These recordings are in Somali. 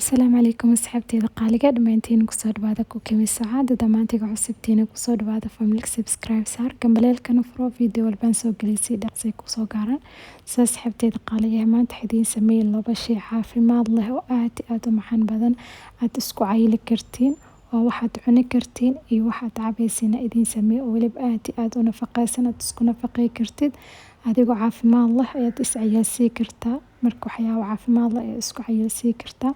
Asalaamu calaykum asxaabteyda qaaliga, dhammaantiin kusoo dhawaada ku kimi saacada. Dhammaantiga cusubtiina kusoo dhawaada family. Subscribe saar, gambaleelkana furo, video walbaan soo gelisay dhaqsay kusoo gaaran. Soo asxaabteyda qaaliga, maanta waxaa idiin sameeyay laba shay caafimaad leh oo aad iyo aad u macaan badan, aad isku cayili kartiin oo waxaad cuni kartiin iyo waxaad cabaysiina idiin sameeyay, oo weliba aad iyo aad u nafaqeysan, aad isku nafaqey kartid. Adigoo caafimaad leh ayaad is cayilsii kartaa. Marka waxyaabo caafimaad leh ayaad isku cayilsii kartaa.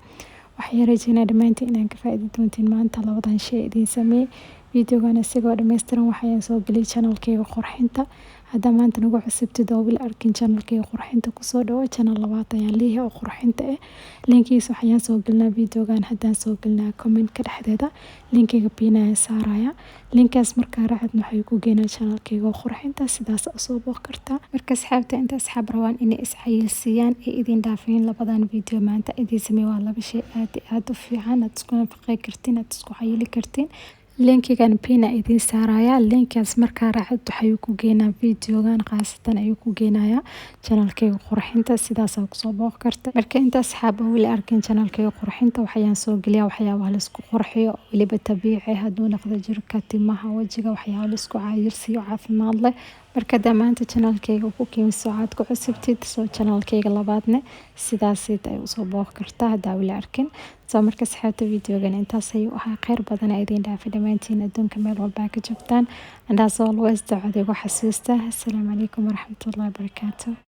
Waxaan rajeynaa dhammaantiin inaan ka faa'iidi doontiin maanta labadan shay idiin sameeyay. Videogan isagoo dhammaystiran waxayaan soo geliyay channelkayga qurxinta. Haddaa maanta nagu cusubtid oo weli arkin channelkayga qurxinta, kusoo dhawo. Channel labaad ayaan leeyahay oo qurxinta ah. Linkiisa waxayaan soo gelinaa videogan, haddaan soo gelinaa comment-ka dhexdeeda linkayga pin ayaan saaraya. Linkaas markaa raacadna waxay ku geenaa channelkayga oo qurxinta, sidaas usoo booq kartaa. Marka asxaabta, inta asxaab rabaan inay is cayilsiiyaan ee idin dhaafin labadan video maanta idiin sameeyay, waa laba shay aad iyo aad u fiican, aad isku nafaqey kartiin, aad isku cayili kartiin. Linkigan pin idiin saaraya. Linkaas markaa raacad waxay ku geenaa videogan, khaasatan ayuu ku geenayaa channelkayga qurxinta, sidaas kusoo booq karta. Marka inta asxaab oo weli arkin channelkayga qurxinta, waxayaan soo geliyaa waxyaabaha la isku qurxiyo, weliba dabiici hadduu noqdo jirka, timaha, wajiga, waxyaabo la isku cayilsiiyo caafimaad leh. Marka haddaa maanta channelkayga ku kimi soo ku cusubtid, soo channelkayga labaadne sidaas ay usoo booq kartaa haddaa weli arkin. Soo marka asxaabta, videogan intaas ayuu ahaa. Kheyr badan idiin dhaafay dhammaantiin adduunka meel walbaa ka joogtaan. And as always, ducada igu xasuusta. Asalaamu calaykum waraxmatullahi wabarakaatu.